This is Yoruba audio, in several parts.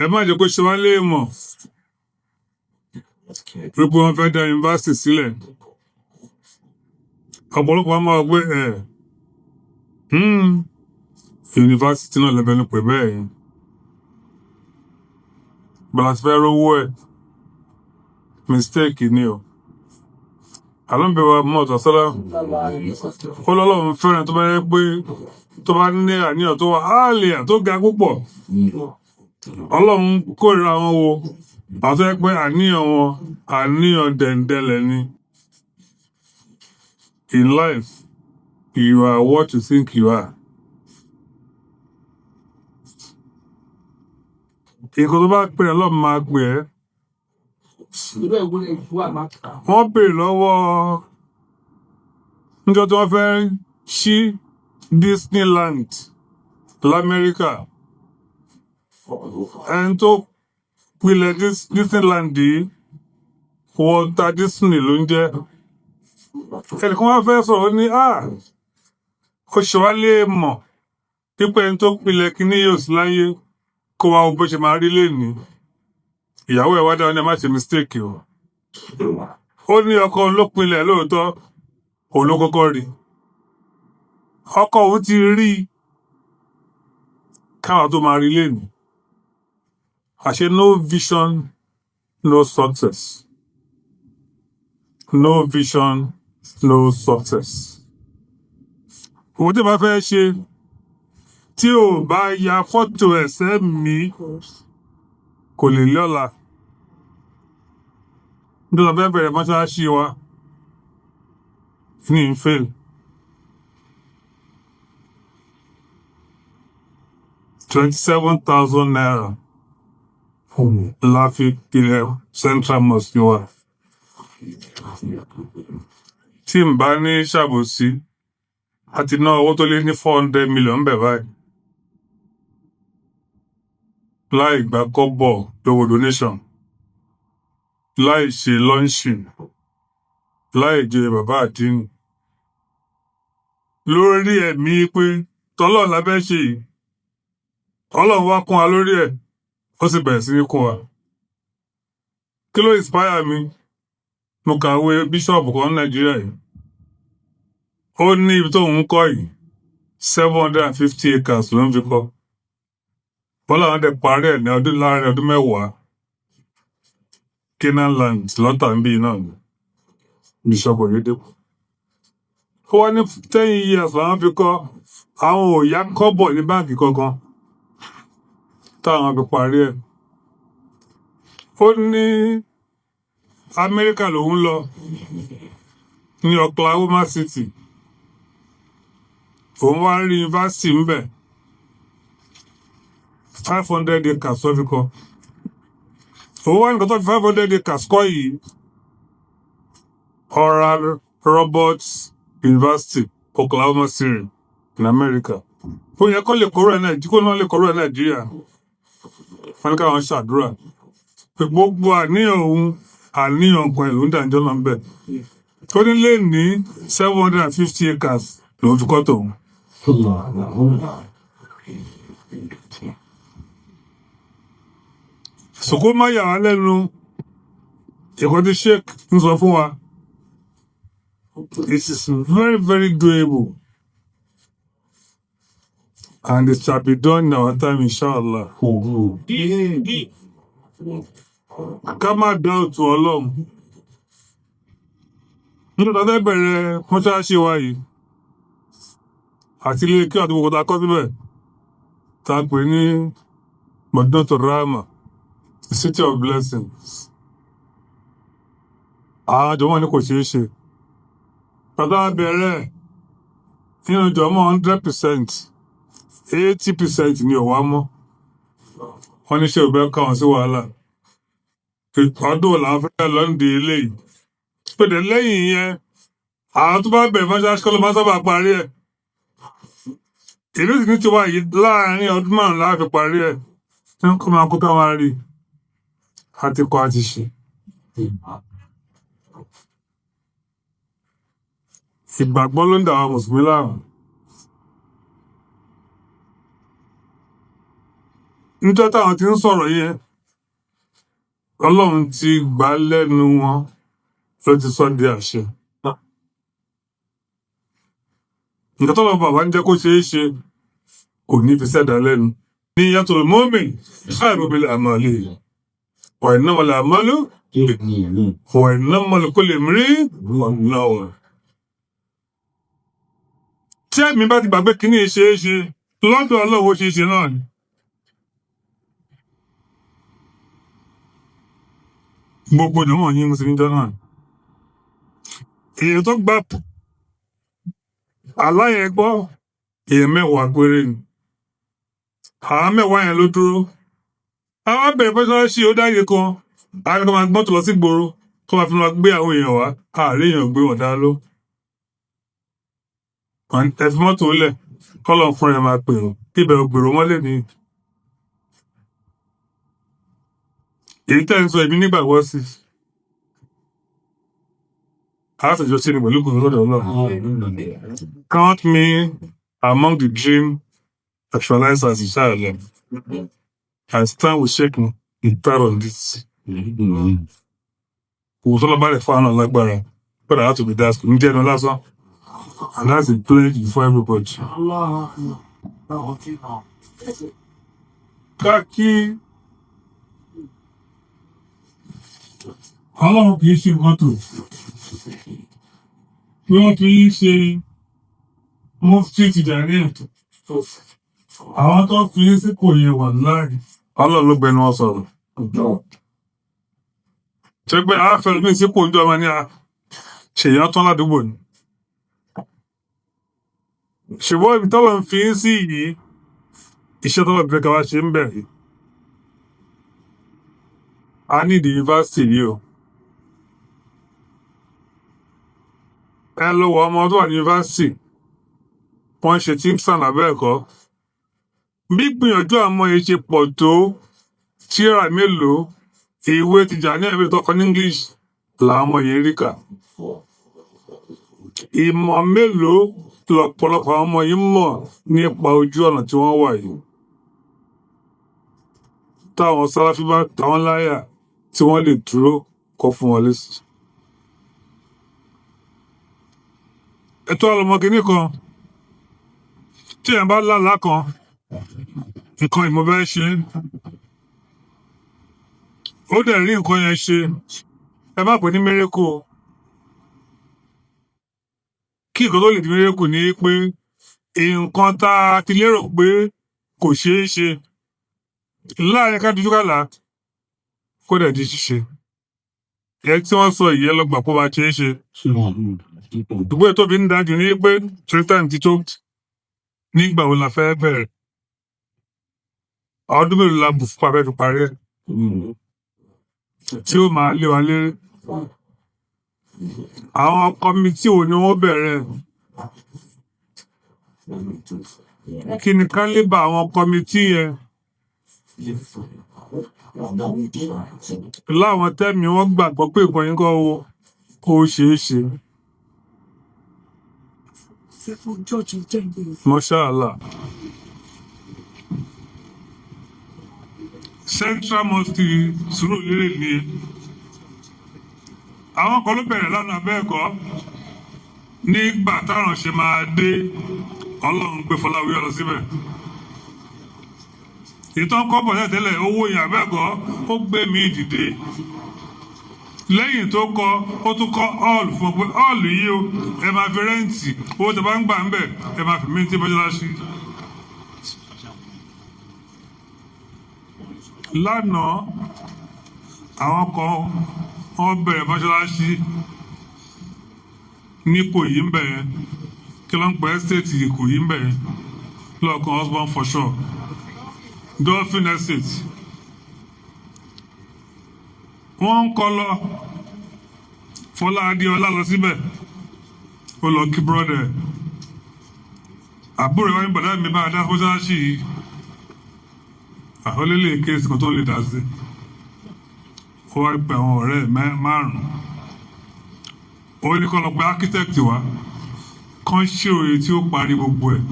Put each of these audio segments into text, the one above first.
Ẹ má jẹ́ kó ṣe wá léèmọ̀ wípé wọ́n fẹ́ dá yunifásitì sílẹ̀. Ọ̀pọ̀lọpọ̀ á máa wò pé ẹ̀ yunifásitì náà lẹ́fẹ̀ẹ́ ní pè bẹ́ẹ̀ yẹn. Bọ́lá ti fẹ́ rówó ẹ̀, mistake ni o. Àlọ́ǹbẹ̀ wa mọ̀ ọ̀tọ̀ sọ́lá. Ó lọ́lọ́run fẹ́ràn tó bá yẹ pé tó bá ní àníyàn tó wà áàlìyà tó ga púpọ̀. Ọlọ́run kórìíra wọn wo àwọn tó yẹ pé àníyàn wọn àníyàn dẹ̀ǹdẹ̀lẹ̀ ni. In life, you are what you think you are. Nǹkan tó bá pè é lọ́ọ̀ máa pè é. Wọ́n béèrè lọ́wọ́ níjọ́ tí wọ́n fẹ́ ṣí Disneyland l'Amẹ́ríkà. Ẹni tó pilẹ̀ Disneyland yìí, Walter Disney ló ń jẹ́. Ẹnìkan wá fẹ́ sọ̀rọ̀, ó ní ó ṣe wá lè mọ̀ pípẹ́ ẹni tó pilẹ̀ kíní yóò sí láyé kó wá wo bó ṣe máa rí lénìí. Ìyàwó ẹ̀ wá dáhùn ní ẹ má ṣe mistake o. Ó ní ọkọ òun ló pilẹ̀ lóòótọ́, òun ló kọ́kọ́ rí. Ọkọ òun ti rí i káwa tó máa rí lénìí. Àṣé no vision, no success. No vision, no success. Òun tí bá fẹ́ ṣe tí ò bá ya fọ́tò ẹ̀sẹ̀ mi kò lè lọ́la. Nítorí a fẹ́ bẹ̀rẹ̀ mọ́ṣáláṣí wa ní ń fail. ₦27,000 la fi pilẹ̀ Central Mosque wa. Tí n bá ní ṣàbòsí, a ti ná owó tó lé ní 400 million bẹ̀ báyìí. Láì gba kọ́bọ̀ lówó donation, láì ṣe launching, láì jẹ bàbá àdínì. Lórí ẹ̀mí pé tọ́lọ́run la fẹ́ ṣe yìí, Ọlọ́run wá kún wa lórí ẹ̀, ó sì bẹ̀rẹ̀ sí ní kún wa. Kí ló inspire mi? Mo kàwé bíṣọ̀bù kan ní Nàìjíríà yìí. Ó ní ibi tóun ń kọ́ yìí, 750 acres ló ń fi kọ́. Bọ́lá wọn dẹ̀ parí ẹ̀ ní ọdún láàrin ọdún 10. Canaan land lọ́tà ń bí náà ni. Bíṣọ̀bù Oyèdépò. Ó wá ní 10 years làwọn fi kọ́, àwọn ò yá kọ́bọ̀ ní báǹkì kankan táwọn fi parí ẹ̀. Ó ní Amẹ́ríkà lòun lọ ní Oklahoma City. Òun wá rí yunifásitì ńbẹ̀, 500 acres tó fi kọ́. Òun wá nǹkan tó fi 500 acres kọ́ yìí, Oral Roberts University, Oklahoma City in America. Ó yẹ kó lè kóró ẹ̀ Nàìjíríà, kó náà lè kóró ẹ̀ Nàìjíríà. Wọ́n ní káwọn ṣàdúrà pé gbogbo àníyàn òun, àníyàn kan ìlú ń dàjọ́ náà ń bẹ̀. Ó ní lè ní 750 acres lòun fi kọ́ tòun. Sòkó má yà wá lẹ́nu ìkọ́ tí Sheikh ń sọ fún wa. It is very, very doable and it shall be done in our time, inshallah. Ká má doubt Ọlọ́run. Nígbà tá a fẹ́ bẹ̀rẹ̀ mọ́ṣáláṣí wa yìí àti ilé kí àti gbogbo tá a kọ́ síbẹ̀ tá a pè ní Madinatu Rahma, the city of blessings. Àwọn àjọmọ́ ní kò ṣeé ṣe. Bàbá bẹ̀rẹ̀ nínú jọmọ́ 100%, 80% ni ò wá mọ́. Wọ́n ní ṣé ò bẹ́ káwọn sí wàhálà. Ọdún làwọn fẹ́ lọ ń di eléyìí. Pẹ̀lẹ́ lẹ́yìn yẹn, àwọn tó bá bẹ̀rẹ̀ mọ́ṣáláṣí kọ́ ló máa sábà parí ẹ̀. Ìlú sì ní tiwa yìí láàárín ọdún 5 la fi parí ẹ̀. Tí wọ́n kọ́ máa kó káwọn rí àti kọ́ àti ṣe. Ìgbàgbọ́ ló ń dà àwọn Mùsùlùmí láàmú. Níjọ́ táwọn ti ń sọ̀rọ̀ yẹn, Ọlọ́run ti gbà á lẹ́nu wọn, ló ti sọ di àṣẹ. Nǹkan tọ́lọ́ bàbá ń jẹ́ kó ṣeé ṣe kò ní fi sẹ́dá lẹ́nu. Ní yàtọ̀ mọ́mì khairu bil amali wa innamal a'malu wa innamal likulli imri'in ma nawa. Tí ẹ̀mí bá ti gbàgbé kíní ṣeé ṣe lọ́dọ̀ Ọlọ́run, ó ṣeé ṣe náà ni. Gbogbo ìdánwò yín mo sì ní jọ náà. Èèyàn tó gba àlá yẹn gbọ́, èèyàn 10 péré ni. Àwọn 10 yẹn ló dúró. Àwọn abẹ̀rẹ̀ mọ́ṣáláṣí ó dáyé kan. Àwọn kan máa gbọ́n tó lọ sí ìgboro kó máa fi máa gbé àwọn èèyàn wá. Àárẹ̀ èèyàn gbé wọn dá ló. Ẹ fi mọ́tò lẹ̀ kọ́lọ̀ fún ẹ máa pèrò kí ìbẹ̀rù gbèrò mọ́lẹ̀ ní. Èyí tẹ́ ń sọ èmi nígbàgbọ́ sí. A sì jọ ṣe ni pẹ̀lú gbòòrò lọ́dọ̀ Ọlọ́run. Count me among the dream actualizers, inshallah. I stand with Sheikh Mukhtar on this. Kò tó lọ bá rẹ̀ fún àwọn lágbára. But I have to be that ní jẹ́ ẹnu lásán. And that's a pledge before everybody. Ká kí Ọlọ́run kì í ṣe mọ́tò. Bí wọ́n fi ń ṣe mufti Tìjàníyà. Àwọn tó fi ń sípò yẹn wà láàyè. Ọlọ́run ló gbẹnu wọn sọ̀rọ̀. Ṣé pé a fẹ́ lómi sípò ń jọba ní a ṣèyàn tán ládùúgbò ni. Ṣùgbọ́n ibi tọ́lọ̀ ń fi ń sí yìí, iṣẹ́ tọ́lọ̀ fẹ́ ká wá ṣe ń bẹ̀rẹ̀. A ní ìdí yunifásitì yìí o. Ẹ lọ wọ ọmọ tó wà ní yunifásitì, wọ́n ṣe tímsàn abẹ́ẹ̀kọ́. Bí gbìyànjú àwọn yìí ṣe pọ̀ tó, tíra mélòó, ìwé Tìjàníyà ìwé tó kọ ní English làwọn ọmọ yìí rí kà. Ìmọ̀ mélòó lọ̀pọ̀lọpọ̀ àwọn ọmọ yìí mọ̀ nípa ojú ọ̀nà tí wọ́n wà yìí. Táwọn Sáláfí bá táwọn láyà tí wọ́n lè dúró kọ́ fún wọn lésì. Ẹ̀tọ́ ọlọmọ kìíní kan, tí èèyàn bá lálàá kan, nǹkan ìmọ̀ bẹ́ẹ̀ ṣe. Ó dẹ̀ rí nǹkan yẹn ṣe. Ẹ má pè ní miracle o. Kí nǹkan tó lè di miracle ni pé nǹkan tá a ti lérò pé kò ṣeé ṣe láàrin ká dojú kàlà kó dẹ̀ di ṣíṣe. Ẹ tí wọ́n sọ ìyẹn lọ gbà pé ó máa ṣeé ṣe. Ìdúgbò tó fi ń dájú ní pé three times ti tó. Nígbà wo la fẹ́ bẹ̀rẹ̀? Ọdún mélòó la bù fún abẹ́ fi parí ẹ̀? Tí ó máa lé wa léré. Àwọn kọ́mítì wo ni wọ́n bẹ̀rẹ̀? Kí ni kálíbà àwọn kọ́mítì yẹn? Láwọn tẹ́mi wọ́n gbàgbọ́ pé nǹkan yín kọ́ ó ṣeé ṣe. Mashallah. Central Mosque Surulere ni àwọn kan ló bẹ̀rẹ̀ lánàá bẹ́ẹ̀ kọ́. Nígbà táwọn ṣe máa dé, Ọlọ́run gbé Fọláwíyọ̀ lọ síbẹ̀. Ìtàn kọ́bọ̀ tẹ́lẹ̀ owó yẹn abẹ́ẹ̀kọ́ ó gbé mi dìde. Lẹ́yìn tó kọ́, ó tún kọ́ hall fún ọ pé hall yìí o, ẹ máa fi rẹ́ǹtì, owó tó bá ń gbà ń bẹ̀, ẹ máa fi mí tí mọ́ṣáláṣí. Lánàá, àwọn kan wọ́n bẹ̀rẹ̀ mọ́ṣáláṣí ní Ìkòyí ń bẹ̀ yẹn. Kí ló ń pẹ́ ẹ́stéètì Ìkòyí ń bẹ̀ yẹn? Lọ́ọ̀kan husband for sure. Dolphin Estate. Wọ́n ń kọ́ lọ. Fọlá Adéọlá lọ síbẹ̀. Ó lọ kí brọ́dẹ̀. Àbúrò wa ní bàdá mi bá a dá mọ́ṣáláṣí yìí. Àhólélè kéèsì kan tó lè dá sí. Ó wá pe àwọn ọ̀rẹ́ ẹ̀ márùn-ún. Ó ní kó lọ pe architect wá. Kán ṣírò iye tí ó parí gbogbo ẹ̀.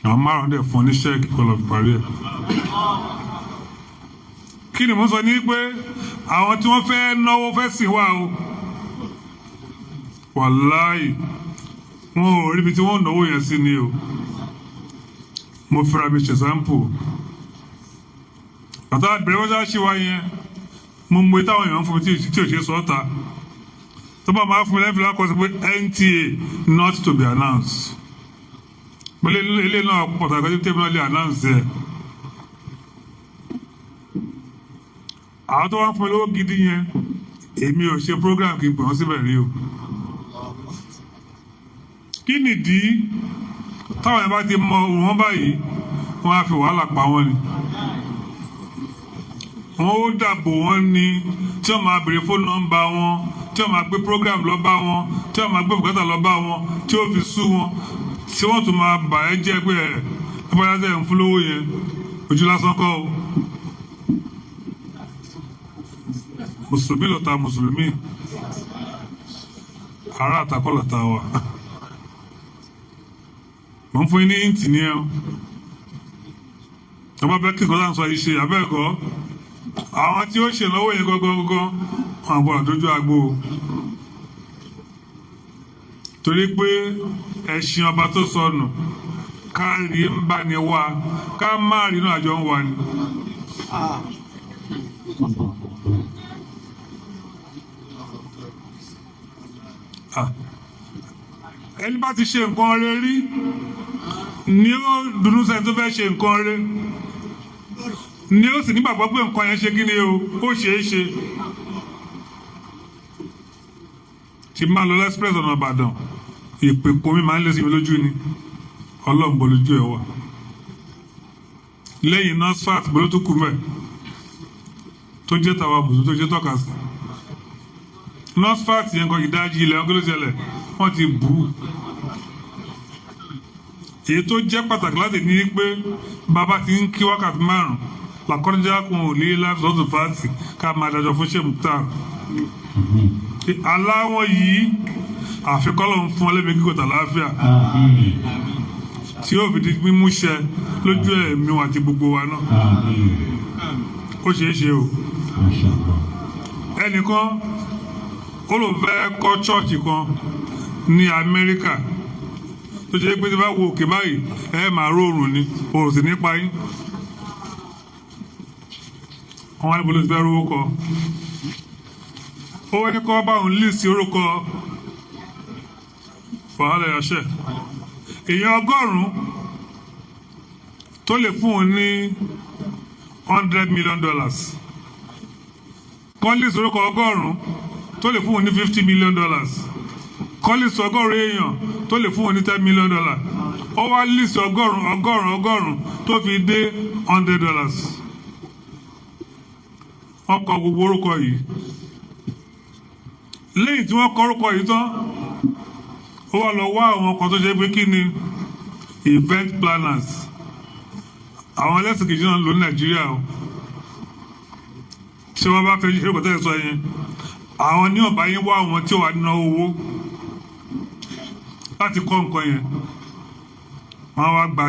Àwọn márùn-ún dẹ̀ fún ọ ní cheque kó lọ fi parí ẹ̀. Kí ni mo sọ ní pé àwọn tí wọ́n fẹ́ náwó fẹ́ sìn wá o, wàláì, wọn ò ríbi tí wọ́n náwó yẹn sí ni o. Mo fira mi ṣe sample. Bàtà bẹ̀rẹ̀ wọ́n ṣáà ṣe wá yẹn, mo mọ táwọn èèyàn fún mi tí ò ṣe sọ́ta. Tó bá máa fún mi lẹ́fìlá kọ́ sí pé NTA, not to be announced. Mo lé ilé náà pàtàkì tí tèmi náà lè announce ẹ̀. Àwọn tó wá fún mi lówó gidi yẹn, èmi ò ṣe program kí n pè wọ́n síbẹ̀ rí o. Kí nìdí? Táwọn yẹn bá ti mọ wọn báyìí, wọ́n á fi wàhálà pa wọ́n ni, wọ́n ó dàbò wọ́n ní tí wọ́n máa béèrè phone number wọn, tí wọ́n máa gbé program lọ bá wọn, tí wọ́n máa gbé bùkátà lọ bá wọn, tí ó fi sú wọn, tí wọ́n tún máa bà ẹ́ jẹ́ pé ẹ̀ ẹ tẹ̀ ń fún lówó yẹn, ojú lásán kọ́ o. Mùsùlùmí lọ̀tá mùsùlùmí, ará àtàkọ́ lọ̀tá wa. Mò ń fún yín ní ìntì ní ẹ o. Tó bá fẹ́ kí nǹkan tá à ń sọ yìí ṣe abẹ́ẹ̀kọ́, àwọn tí ó ṣe lọ́wọ́ yẹn gangan gangan wọn àgbọ̀dọ̀ dójú agbo o, torí pé ẹṣin ọba tó sọnù, káàrí ń bá ní wá, ká má rí inú àjọ ń wá ni. Ẹni bá ti ṣe nǹkan rẹ̀ rí ni ó dùnú sẹ́ni tó fẹ́ ṣe nǹkan rẹ̀, ni ó sì nígbàgbọ́ pé nǹkan yẹn ṣe kí ni o, ó ṣeé ṣe. Tí máa lọ express ọ̀nà Ìbàdàn, ìpè kò mi máa ń lé sí mi lójú ni. Ọlọ́run bọ̀ lójú ẹ̀ wà lẹ́yìn NASFAT bọ́lá tó kù mẹ́ tó jẹ́ tàwa mùsùlùmí tó jẹ́ tọ́ka sí NASFAT yẹn kan, ìdajì ilẹ̀ ọgọ́lọ́ ṣẹlẹ̀, wọ́n ti bù ú. Èyí tó jẹ́ pàtàkì láti ní pé bàbá ti ń kí wákàtí 5 làkọ́njá kun ò lé láti sọ́tún fàtì ká máa dájọ́ fún ṣèmùtà aláwọ̀ yìí, àfikọ́lọ̀ ń fún ọlẹ́mí kíkọ́ tàlàáfíà tí yóò fi di mímú ṣẹ lójú ẹ̀mí wọn àti gbogbo wa náà. Ó ṣeé ṣe o. Ẹnìkan ó lò fẹ́ kọ́ chọ́ọ̀chì kan ní Amẹ́ríkà tó ṣe pé tí bá wo òkè báyìí, ẹ máa róòrùn ni, òòrùn sì nípa yín. Wọn wá níbo ló ti fẹ́ rówó kọ. Ó wá ní kọ́ bá òun líìsì orúkọ wàhálà ẹ̀ṣẹ̀ èèyàn 100 tó lè fún òun ní $100 million, kọ́ líìsì orúkọ 100 tó lè fún òun ní $50 million, kọ́ líìsì 100 èèyàn tó lè fún òun ní $10 million. Ó wá líìsì 100, 100, 100 tó fi dé $100. Wọ́n kọ gbogbo orúkọ yìí. Lẹ́yìn tí wọ́n kọ orúkọ yìí tán, ó wá lọ wá àwọn kan tó ṣe pé kí ni event planners, àwọn ẹlẹ́sìn kejì náà lò ní Nàìjíríà o, tí wọ́n bá fẹ́ ṣe kò tẹ́lẹ̀ sọ yẹn, àwọn ní ọ̀bá yín wá àwọn tí ó wà ná owó láti kọ́ nǹkan yẹn, wọ́n wá gba